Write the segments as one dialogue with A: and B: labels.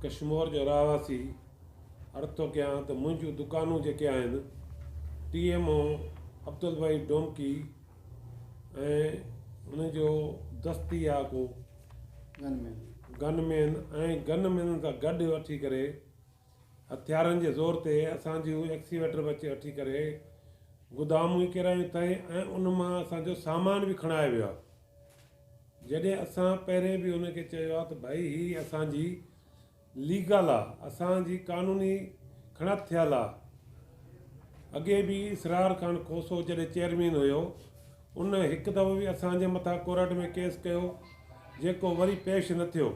A: ڪشمور جو رهواسي عرض ٿو ڪيان ته منهنجون دڪانون جيڪي آهن T M O Abdul Wahid Domki ۽ ان جو دستي آ ڪو گن مين ۽ گن مين سان گڏ وٺي ڪري هٿيارن جي زور تي اسان جون ايڪسيويٽر به اچي وٺي ڪري گدامون ئي ڪيرايون اٿائين ۽ ان مان اسان جو سامان به کڻائي ويو آهي جڏهن اسان پهرين به ان کي چيو آهي ته ڀائي هي اسان جي ليگل آ اسان جي قانوني کڻت ٿيل آ اڳي به اسرار خان کوسو جڏهن چيئرمين هيو ان هڪ دفعو به اسان جي مٿان ڪورٽ ۾ ڪيس ڪيو جيڪو وري پيش نه ٿيو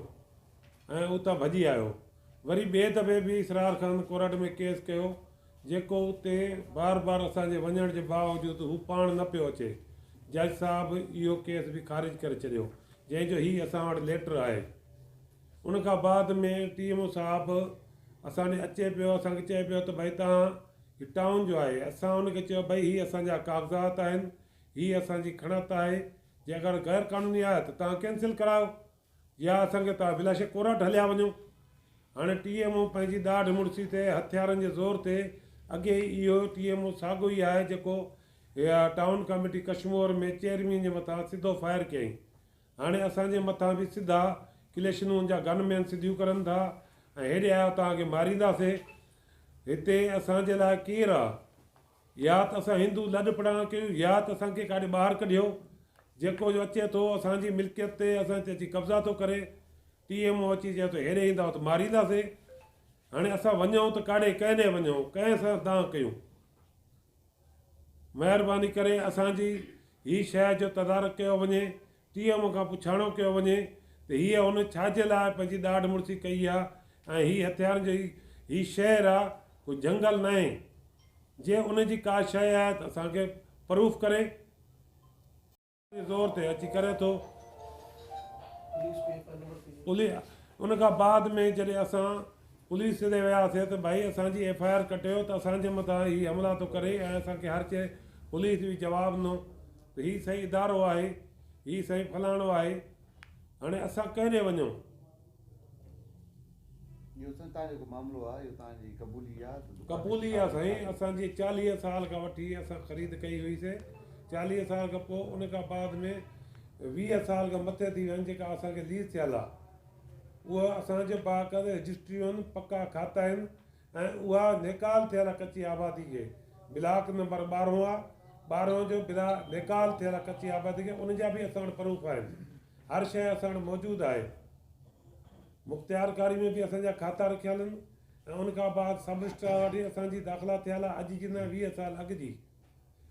A: ۽ اتان ڀڄي آيو. وري ٻئي دفعي به اسرار خان ڪورٽ ۾ ڪيس ڪيو، جيڪو اتي بار بار اسان جي وڃڻ جي باوجود هو پاڻ نه پيو اچي. جج صاحب اهو ڪيس به خارج ڪري ڇڏيو، جنهن جو هي اسان وٽ ليٽر آهي. ان کان بعد ۾ ٽي ايم او صاحب اسان ڏي اچي پيو، اسان کي چئي پيو ته ڀائي توهان هي ٽائون جو آهي. اسان ان کي چيو ڀائي هي اسان جا ڪاغذات آهن، هي اسان جي کڻت آهي، جي اگر غير قانوني آهي ته توهان ڪينسل ڪرايو. يا اسان کي توهان بلاشڪ ڪورٽ هليا وڃو. هاڻي ٽي ايم او پنهنجي ڏاڍ مڙسي تي هٿيارن جي زور تي اڳي ئي اهو ٽي ايم او ساڳيو ئي آهي جيڪو ٽائون ڪاميٽي ڪشمور ۾ چيئرمين جي مٿان سڌو فائر ڪيائين. هاڻي اسان جي مٿان به سڌا ڪليشنون جا گن مين سڌيون ڪرن ٿا ۽ هيڏي آيو توهان کي مارينداسي. هتي اسان جي لاء ڪير آ؟ يا ته اسان هندو لڏ پڙاڻ ڪيون يا ته اسان کي ڪاڏي ٻاهر ڪڍيو. جيڪو جو اچي ٿو اسان جي ملڪيت تي اسان تي اچي قبضا ٿو ڪري. ٽي ايم او اچي چئي ٿو هيڏي ايندؤ ته مارينداسين. هاڻي اسان وڃون ته ڪاڏي ڪنهن ڏي وڃون ڪنهن سان دانهن ڪيون. مهرباني ڪري اسان جي هي شيء جو تدارڪ ڪيو وڃي. ٽي ايم او کان پڇاڻو ڪيو وڃي ته هيء هن ڇا جي لاء پنهنجي ڏاڍ مڙسي ڪئي آ ۽ هي هٿيارن جو هي شهر آ ڪو جهنگل ناهي. جي ان جي ڪا شيء آهي ته اسان کي پروف ڪري. جي زور تي اچي ڪري ٿو. ان کان بعد ۾ جڏهن اسان پوليس تي وياسين ته ڀائي اسان جي ايف I R ڪٽيو ته اسان جي مٿان هي حملا ٿو ڪري ۽ اسان کي هر چئي پوليس به جواب ڏنو ته هي سائين ادارو آهي هي سائين فلاڻو آهي هاڻي اسان ڪنهن ڏي وڃون.
B: اهو سائين تان جيڪو معاملو آ اهو تان جي قبولي آ ته دڪان
A: قبولي آ سائين اسان جي 40 سال کان وٺي اسان خريد ڪئي هئي سي 40 سال کان پوء ان کان بعد ۾ 20 سال کان مٿي ٿي ويا آهن جيڪا اسان کي ليز ٿيل آ اهو اسان جي باقاعده رجسٽريون آهن پڪا کاتا آهن ۽ اها نيڪال ٿيل آ ڪچي آبادي کي بلاڪ نمبر ٻارهون آ ٻارهون جو بلا نيڪال ٿيل آ ڪچي آبادي کي ان جا به اسان وٽ پروف آهن هر شيء اسان وٽ موجود آهي. مختيارڪاري ۾ به اسان جا کاتا رکيل آهن ۽ ان کان بعد سب رجسٽرار وٽ اسان جي داخلا ٿيل آهي اڄ جي نه 20 سال اڳ جي.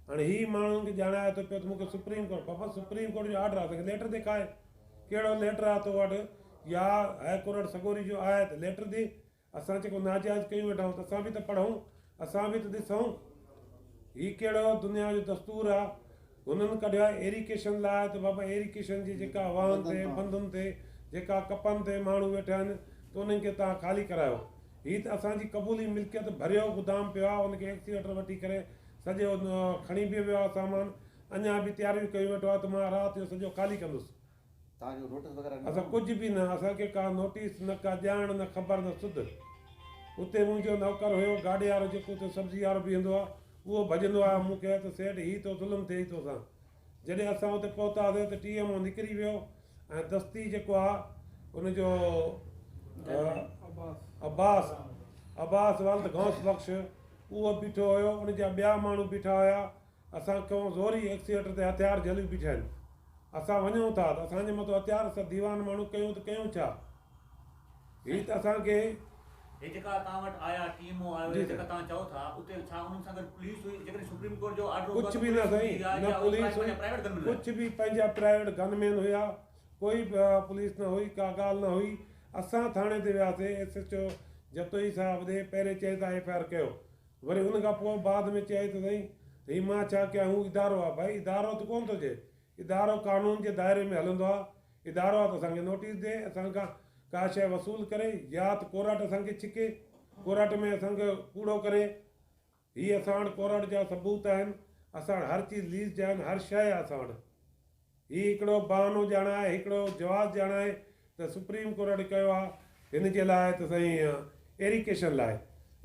A: هاڻي هي ماڻهن کي ڄاڻايو ٿو پيو ته مون کي سپريم ڪورٽ بابا سپريم ڪورٽ جو آرڊر آهي اسان کي ليٽر ڏيکار ڪهڙو ليٽر آهي تو وٽ يا هاء ڪورٽ سڳوري جو آهي ته ليٽر ڏي اسان جيڪو ناجائز ڪيون ويٺا آهيون ته اسان به ته پڙهون، اسان به ته ڏسون. هي ڪهڙو دنيا جو دستور آ. هنن ڪڍيو آهي ايريڪيشن لاء ته بابا ايريڪيشن جي جيڪا واهن تي، بندن تي، جيڪا ڪپن تي ماڻهو ويٺا آهن ته انهن کي توهان خالي ڪرايو. هي ته اسان جي قبولي ملڪيت ڀريو گدام پيو آ، ان کي ايڪسيويٽر وٺي ڪري سڄو کڻي به ويو آ سامان، اڃا به تياريون ڪيون ويٺو آ ته مان رات جو سڄو خالي ڪندس.
B: توهان کي نوٽيس وغيره ڏنو؟
A: اسان ڪجهه به نه، اسان کي ڪا نوٽيس نه ڪا ڄاڻ نه خبر نه سڌ. اتي منهنجو نوڪر هيو گاڏي وارو جيڪو اتي سبزي وارو بيهندو آ اهو ڀڄندو آيو مون کي ته سيٺ هي ٿو ظلم ٿئي توسان. جڏهن اسان اتي پهتاسين ته ٽي ايم او نڪري ويو ۽ دستي جيڪو آ ان جو عباس عباس ولد غوث بخش اهو بيٺو هيو ان جا ٻيا ماڻهو بيٺا هيا اسان کان زوري ايڪسيويٽر تي هٿيار جهليون بيٺا آهن. اسان وڃون ٿا ته اسان جي مٿو هٿيار، اسان ديوان ماڻهو ڪيون ته ڪيون ڇا؟ هي ته اسان کي.
C: هي جيڪا توهان وٽ آيا ٽي ايم او آيو
A: جي
C: يا
A: سائين.
C: جيڪا توهان چئو ٿا اتي ڇا انهن سان گڏ پوليس هئي جيڪڏهن سپريم ڪورٽ جو آرڊر هوندو آهي
A: ڪجهه
C: ته
A: به نه
C: پوليس
A: سائين
C: هوندي آهي
A: نه
C: يا اهي
A: پوليس
C: پنهنجا
A: هئي
C: پرائيويٽ گن مين هيا.
A: ڪجهه به پنهنجا پرائيويٽ گن مين هيا ڪوئي به پوليس نه هئي ڪا ڳالهه نه هئي اسان ٿاڻي تي وياسين ايس ايڇ او جتوئي صاحب ڏي پهرين چئي ته ايف I R ڪيو وري ان کان پوء بعد ۾ چيائين ته سائين هي مان ڇا ڪيان هو ادارو آ ڀائي ادارو ته ڪونه ٿو چئي ادارو قانون جي دائري ۾ هلندو آ ادارو آ ته اسان کي نوٽيس ڏي اسان کان ڪا شيء وصول ڪري يا ته ڪورٽ اسان کي ڇڪي ڪورٽ ۾ اسان کي ڪوڙو ڪري هي اسان وٽ ڪورٽ جا ثبوت آهن اسان وٽ هر چيز ليز جا آهن هر شيء آ اسان وٽ هي هڪڙو بهانو ڄاڻائي، هڪڙو جواز ڄاڻائي ته سپريم ڪورٽ ڪيو آ، هن جي لاء ته سائين ايريڪيشن لاء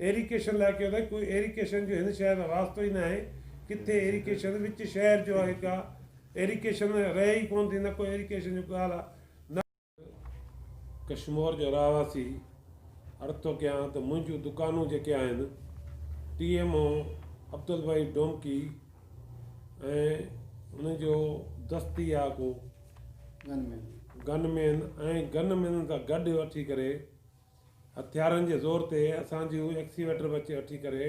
A: ايريڪيشن لاء ڪيو اٿائين ڪوئي ايريڪيشن جو هن شهر سان واسطو ئي ناهي ڪٿي ايريڪيشن وچ شهر جو آهي ڪا ايريڪيشن رهي ئي ڪونه ٿي نه ڪو ايريڪيشن جو ڳالهه آهي نه ڪشمور جو رهواسي عرض ٿو ڪيان ته منهنجون دڪانون جيڪي آهن T M O Abdul Wahid Domki ۽ ان جو دستي آ ڪو گن مين ۽ گن مين سان گڏ وٺي ڪري هٿيارن جي زور تي اسان جون ايڪسيويٽر به اچي وٺي ڪري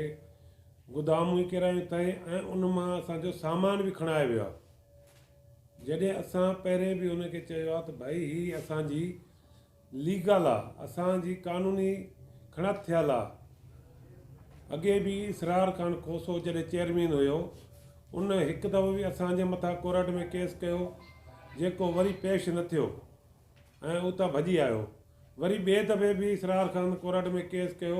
A: گدامون ئي ڪيرايون اٿائين ۽ ان مان اسان جو سامان به کڻايو ويو آهي جڏهن اسان پهرين به ان کي چيو آهي ته ڀائي هي اسان جي ليگل آهي اسان جي قانوني کڻت ٿيل آهي اڳي به اسرار خان کوسو جڏهن چيئرمين هيو ان هڪ دفعو به اسان جي مٿان ڪورٽ ۾ ڪيس ڪيو جيڪو وري پيش نه ٿيو ۽ اتان ڀڄي آيو. وري ٻئي دفعي به اسرار خان ڪورٽ ۾ ڪيس ڪيو،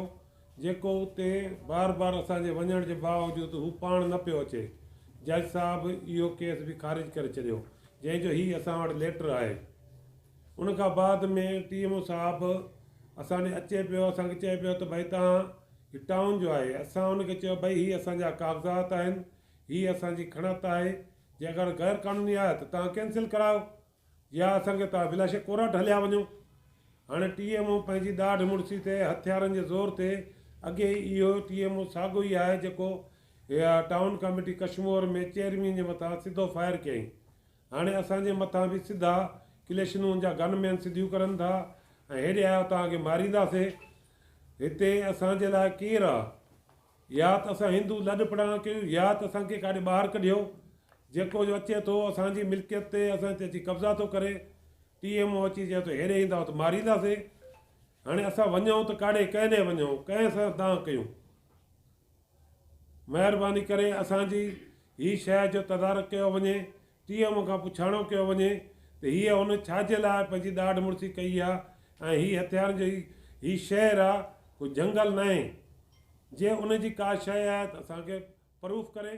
A: جيڪو اتي بار بار اسان جي وڃڻ جي باوجود هو پاڻ نه پيو اچي. جج صاحب اهو ڪيس به خارج ڪري ڇڏيو، جنهن جو هي اسان وٽ ليٽر آهي. ان کان بعد ۾ ٽي ايم او صاحب اسان ڏي اچي پيو، اسان کي چئي پيو ته ڀئي توهان هي ٽائون جو آهي. اسان ان کي چيو ڀئي هي اسان جا ڪاغذات آهن، هي اسان جي کڻت آهي، جي اگر غير قانوني آهي ته توهان ڪينسل ڪرايو. يا اسان کي توهان بلاشڪ ڪورٽ هليا وڃو. هاڻي ٽي ايم او پنهنجي ڏاڍ مڙسي تي هٿيارن جي زور تي اڳي ئي اهو ٽي ايم او ساڳيو ئي آهي جيڪو ٽائون ڪاميٽي ڪشمور ۾ چيئرمين جي مٿان سڌو فائر ڪيائين. هاڻي اسان جي مٿان به سڌا ڪليشنون جا گن مين سڌيون ڪرن ٿا ۽ هيڏي آيو توهان کي مارينداسي. هتي اسان جي لاء ڪير آ؟ يا ته اسان هندو لڏ پڙاڻ ڪيون يا ته اسان کي ڪاڏي ٻاهر ڪڍيو. جيڪو جو اچي ٿو اسان جي ملڪيت تي اسان تي اچي قبضا ٿو ڪري. ٽي ايم او اچي چئي ٿو هيڏي ايندؤ ته مارينداسين. هاڻي اسان وڃون ته ڪاڏي ڪنهن ڏي وڃون ڪنهن سان دانهن ڪيون. مهرباني ڪري اسان جي هي شيء جو تدارڪ ڪيو وڃي. ٽي ايم او کان پڇاڻو ڪيو وڃي ته هيء هن ڇا جي لاء پنهنجي ڏاڍ مڙسي ڪئي آ ۽ هي هٿيارن جو هي شهر آ ڪو جهنگل ناهي. جي ان جي ڪا شيء آهي ته اسان کي پروف ڪري.